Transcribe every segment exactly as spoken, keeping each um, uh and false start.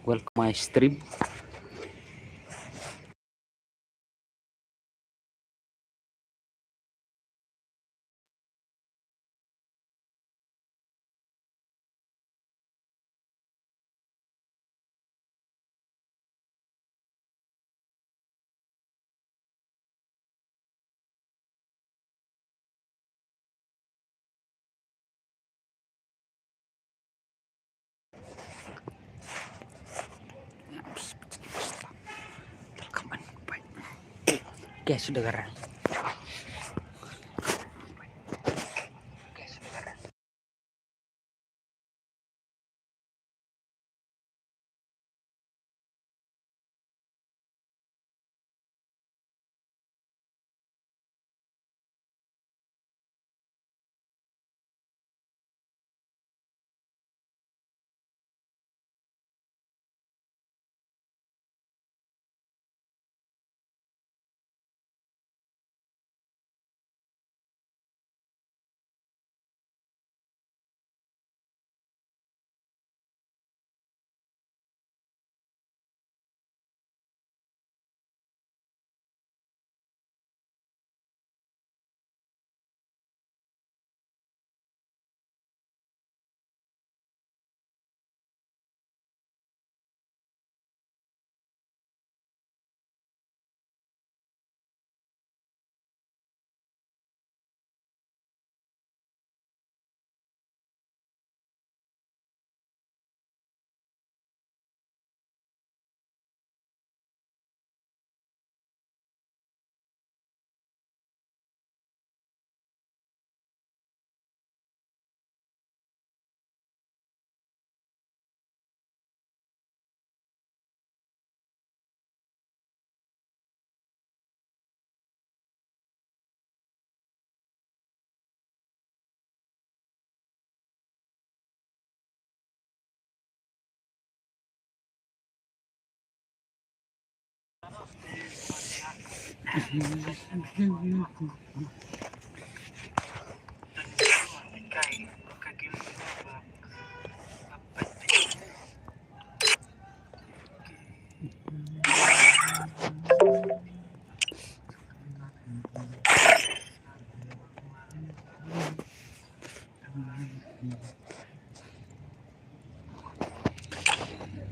Welcome my stream. Gas udah garang.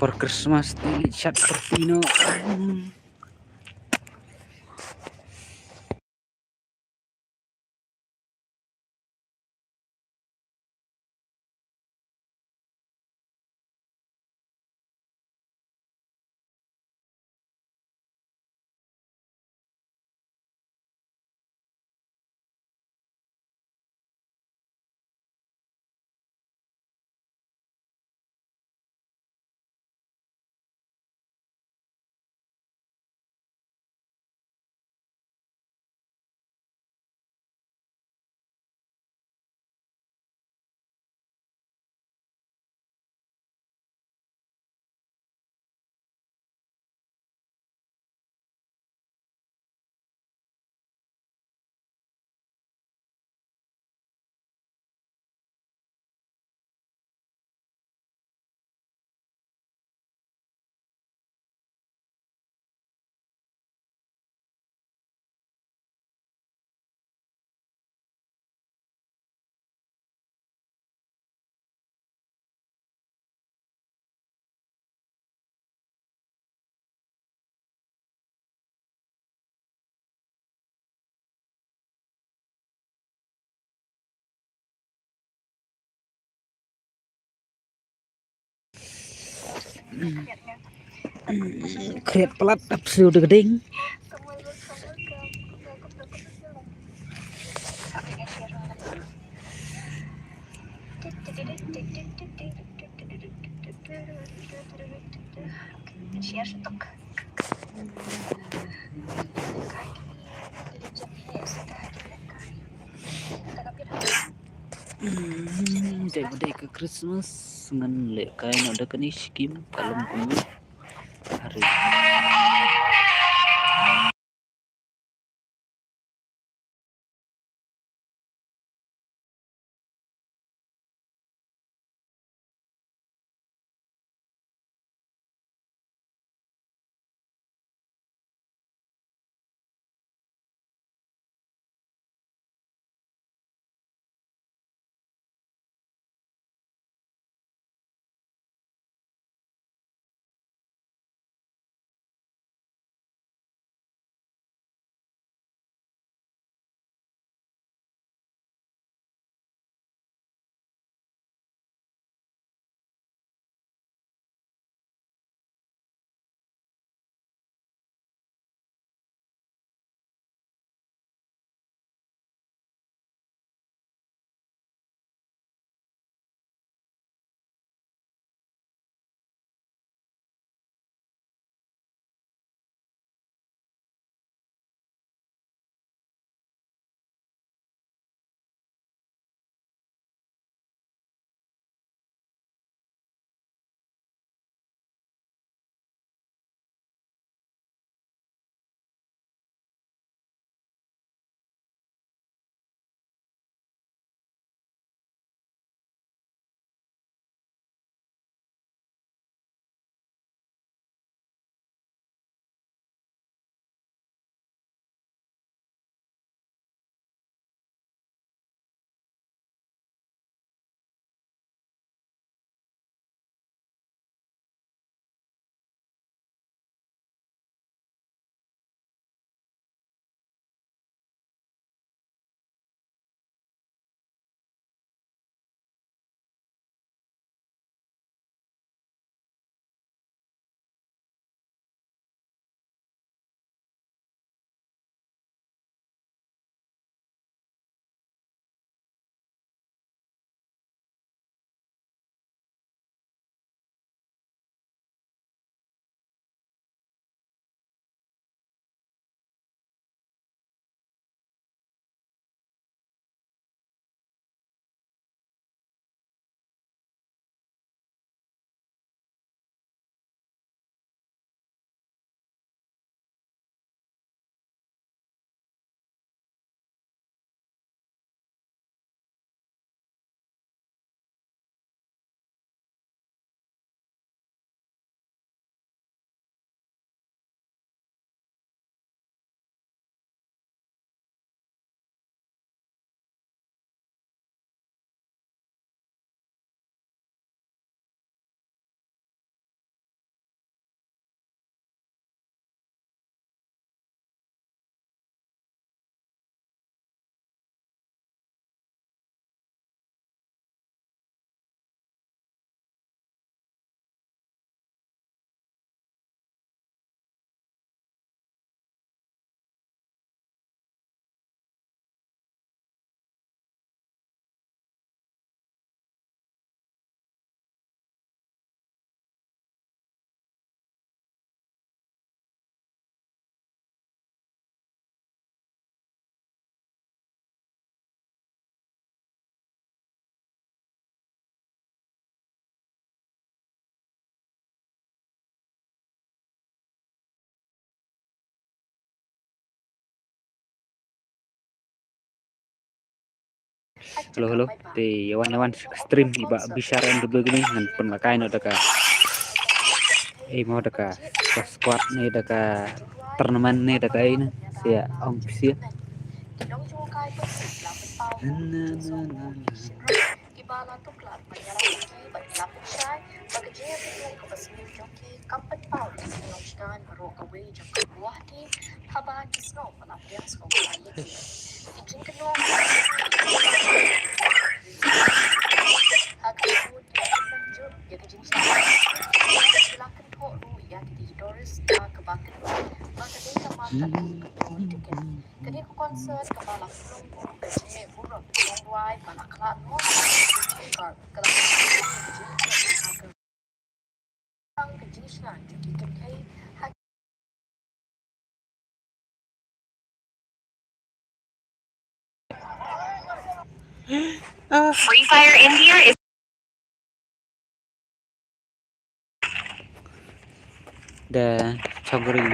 Por Christmas ti chat por tino. Khriat palat ap siu de gding. Hmm, dei ba dei ka Christmas ngan leh kai noh da kane shi kim ka long kumno. Hari. Hello, hello. Te ïa wan, ïa wan stream iba Bishar M W Gaming ngan pynlehkai noh da ka, eh, mo da ka, ka squad ne da ka tournament ne da ka, eh, ne. Sia ong sia. Free Fire India is the Chongri.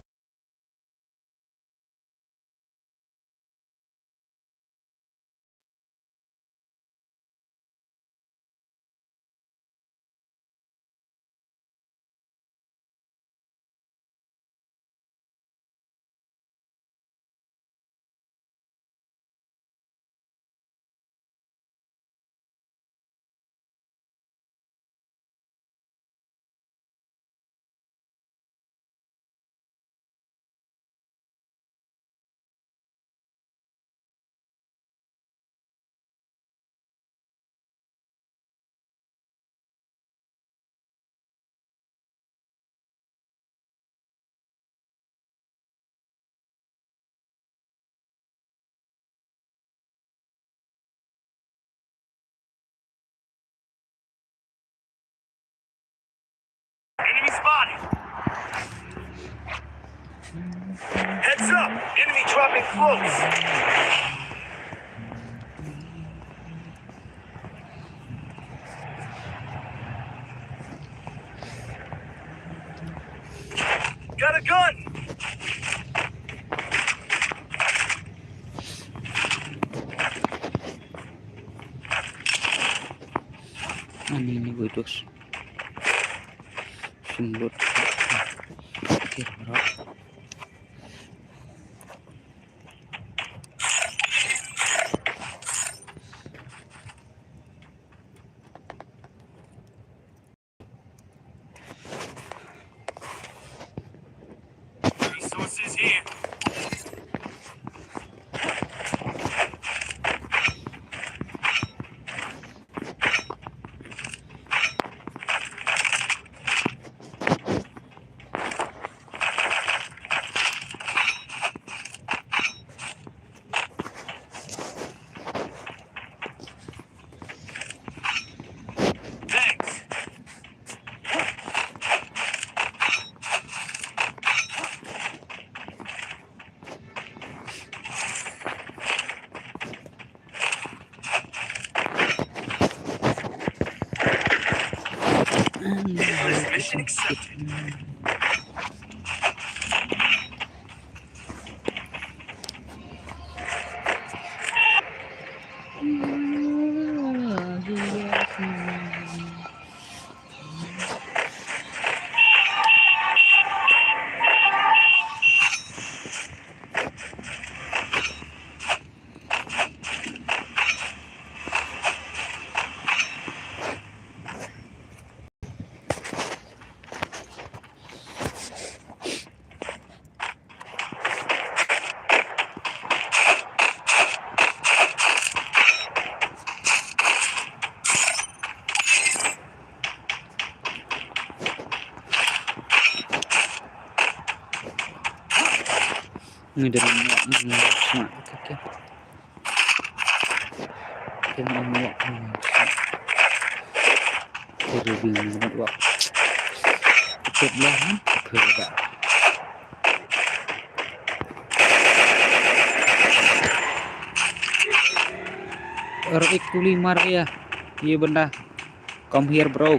Enemy spotted. Heads up. Enemy dropping close. Got a gun. Ani ni gue dos. Sumlut. Oke, bro. Resources here. Thanks. Mission accepted. Ngi dang, ngi dang, ngi dang, ngi dang. Kena mo. Kiri bing mo wa. Cep lah, hmm? Kiri dah. Aur ek goli maar gaya. Ye banda. Come here, bro.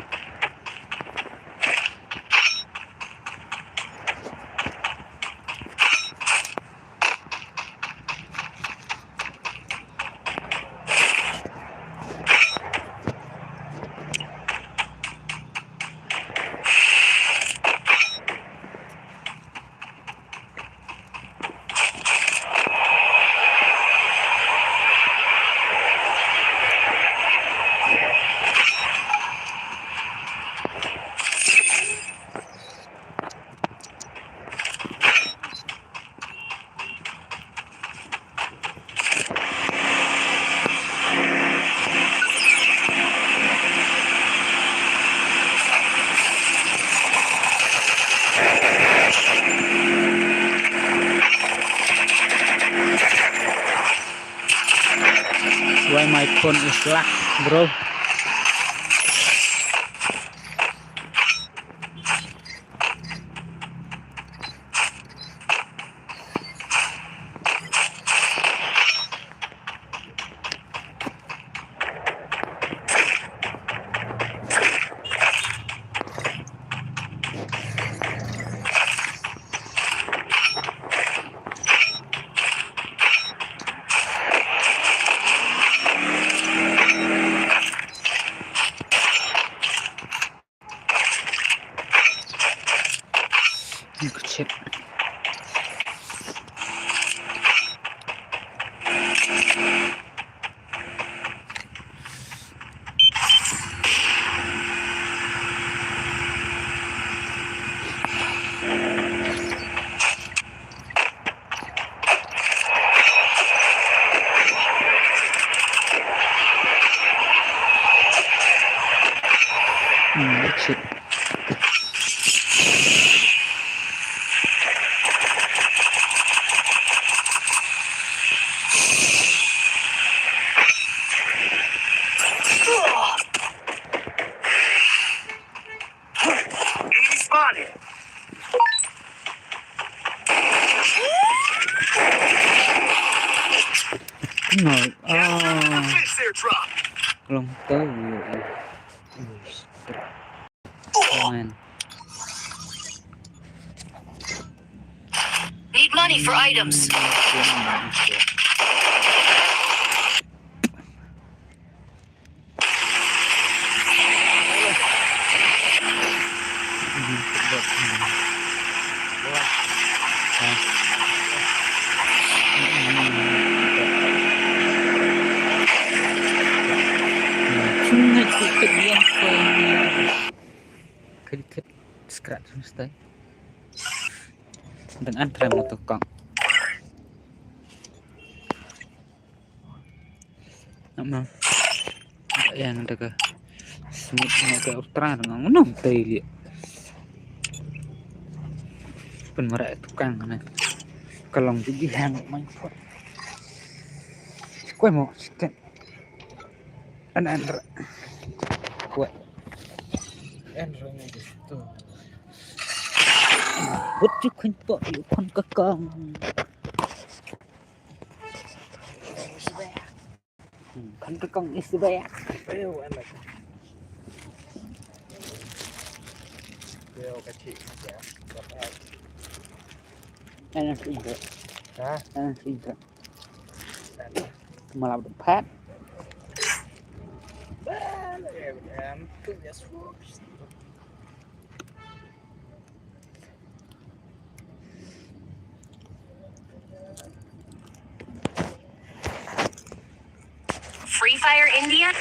Phone is locked, bro. Good shit. Hmm, that's it. Enemy spotted. No. Ah. Face airdrop. Long time. Man. Need money for items. Kit kit scratch mesti. Dengan try motor kong. Nama? Yang ada ke? Smith na ke ultra dengan ngunu tadi lihat. Pun merak tukang na. Kalong juga hang main pot. Kue mau sikit. An an ra. Kue. An ra ni tu. But you can put you can kakang. Kan ka kong is back. Ano sa inyo? Ha? Ano sa inyo? Malap the pet. Free Fire India.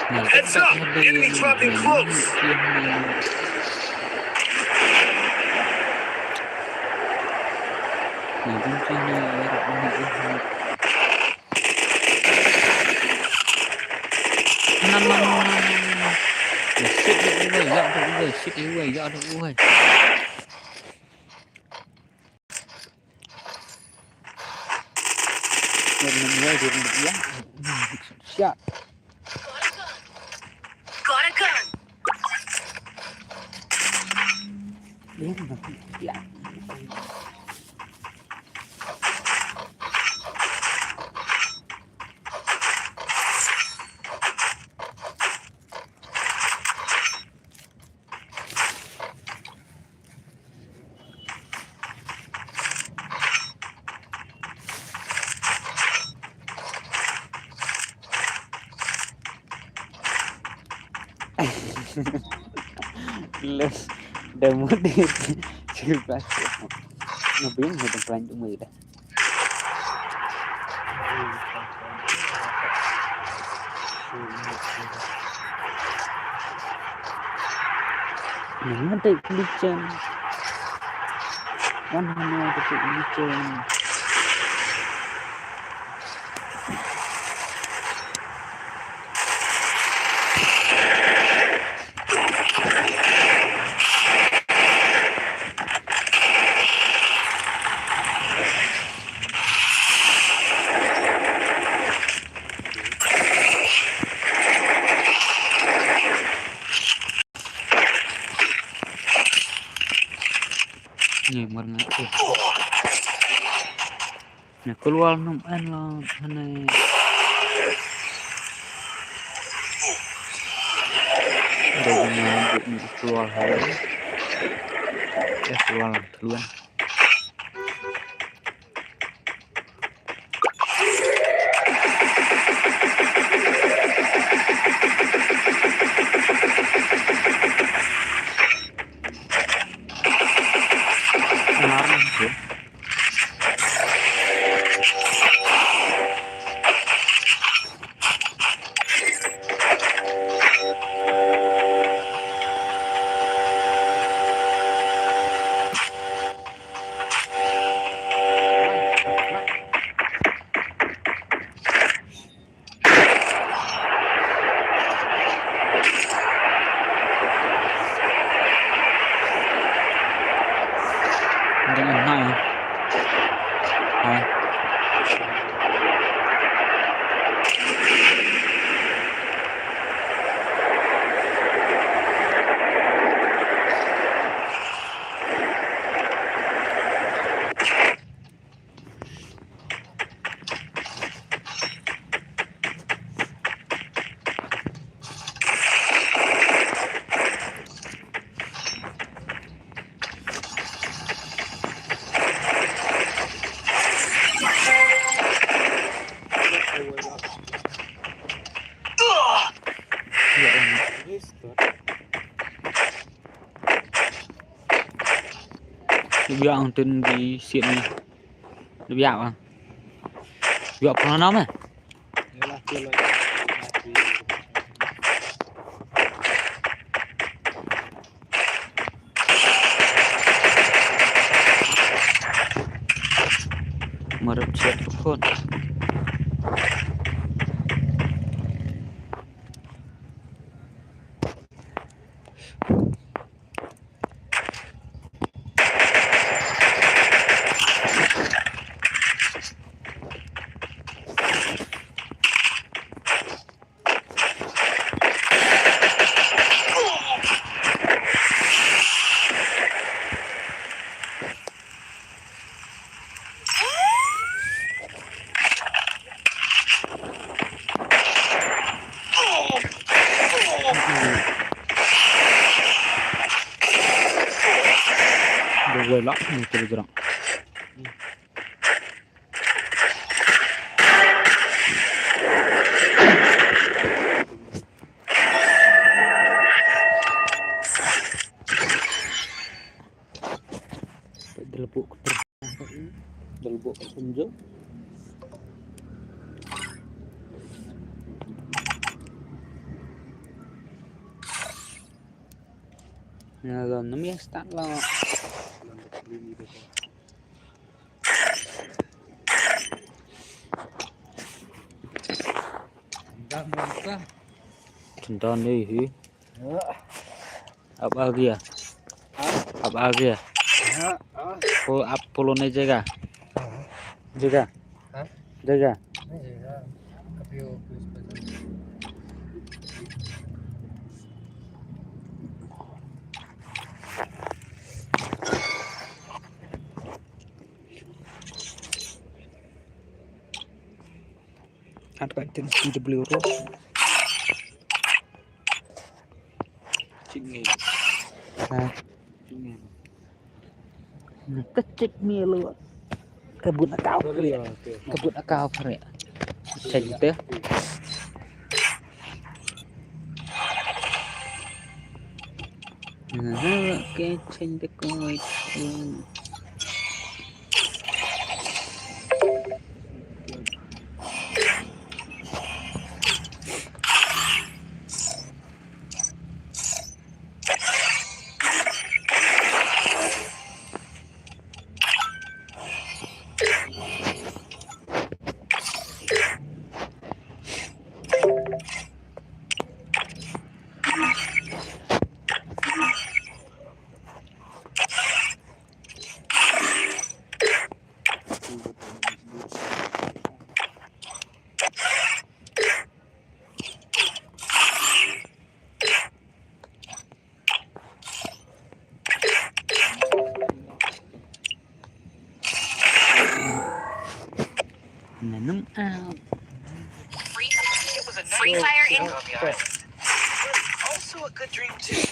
Heads up! Enemy dropping close! Shit, uwei, ya ada uwei. Dia nak uwei, dia nak uwei. Siap. Got a gun. Dia nak uwei. Less. Dah mudik. Cukup plastik. Ngapain mudik pelan tu mudik dah. Nang ada kulican. Wan hana ada kulican. Ni mar ngai. Nya keluar nam an la hane. Ada guna buat ni keluar hari. Ya keluar lah keluar. Keluar lah tu. Jangan high. High. Biang tin di sini. Biang. Biang pernah nama? Marap siat ka phone. Dawai lah ni Telegram. Dalbuk keter. Dalbuk keter. Ya, lam nem ya start lah. Tendang ni hi. अब आ गया। हाँ? अब आ गया। हाँ, हाँ। वो आप पुलों नहीं जाएगा? हाँ। जाएगा? हाँ? जाएगा? नहीं जाएगा। अभी वो पुलिस पकड़ At ka tin P W ro. Chingni. Ha. Chingni. Ka chingni lo. Ka bun akau. Sorry, kre. Ah, okay. Ka bun akau kre. Chingni te. Aha, okay, change the code. Nanung out. Free, it was a Free Fire in. Also a good dream too.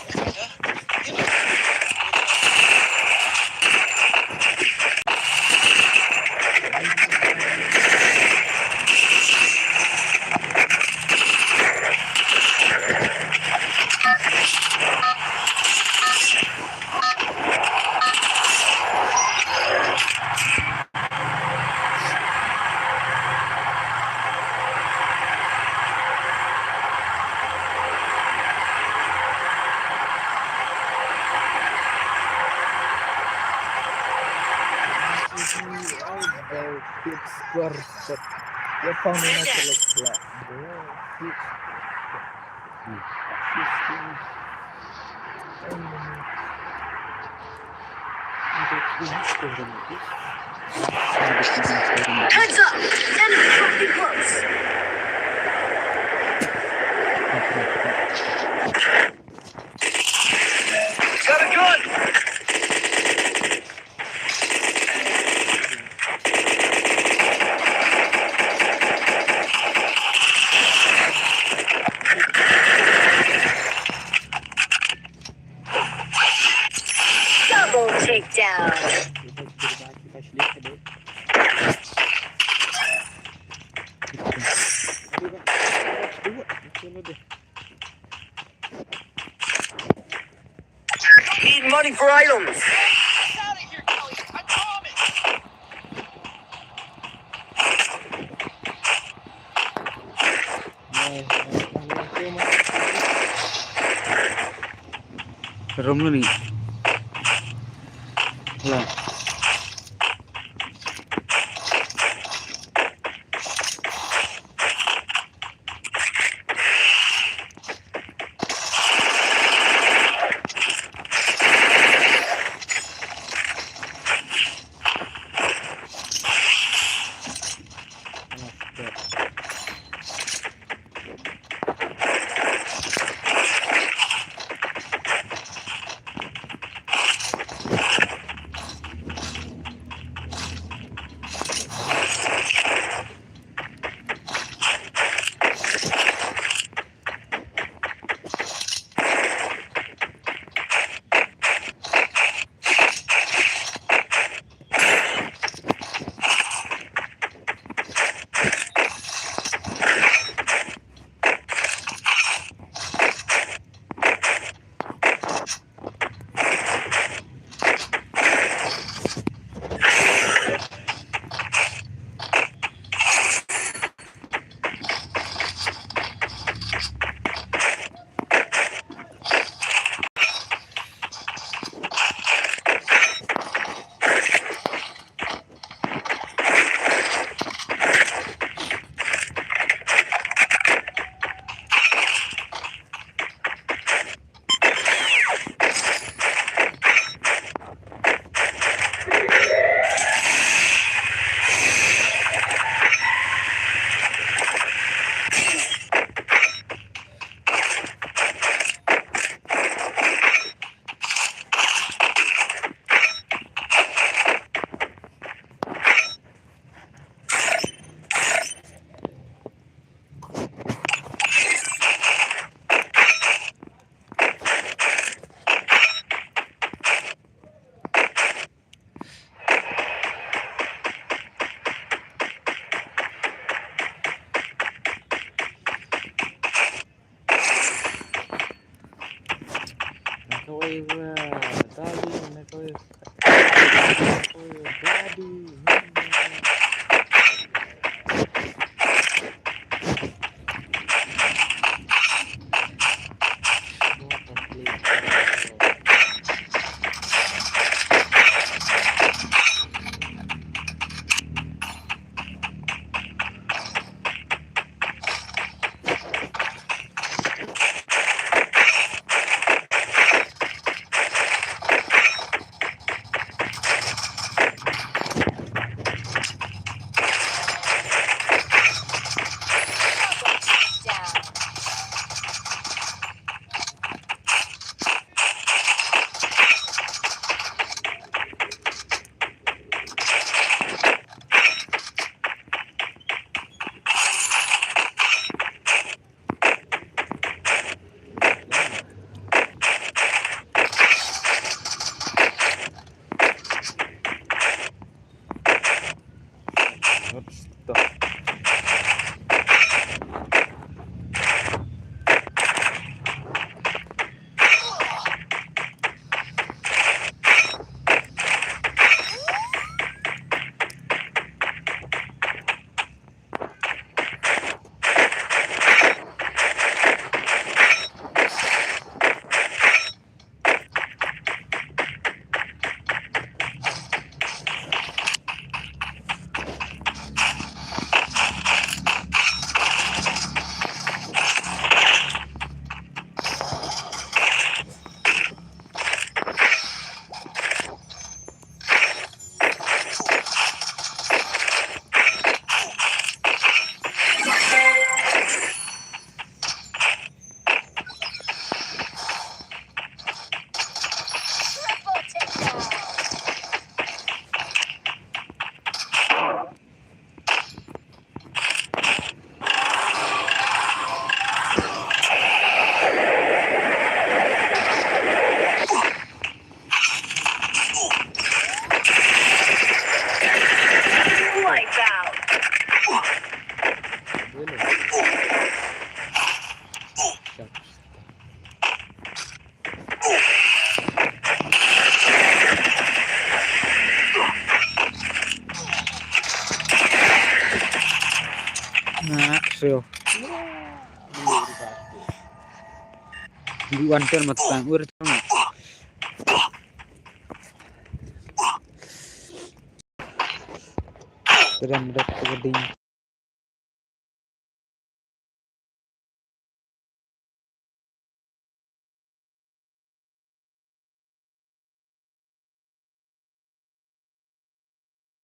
Heads up! Enemy dropping close! Got a gun! Double takedown. Need money for items. Rum ni. Lah. Bloody, na ko. Bloody. Nah, so. Di wanter matang ur tang. Terang dak keding.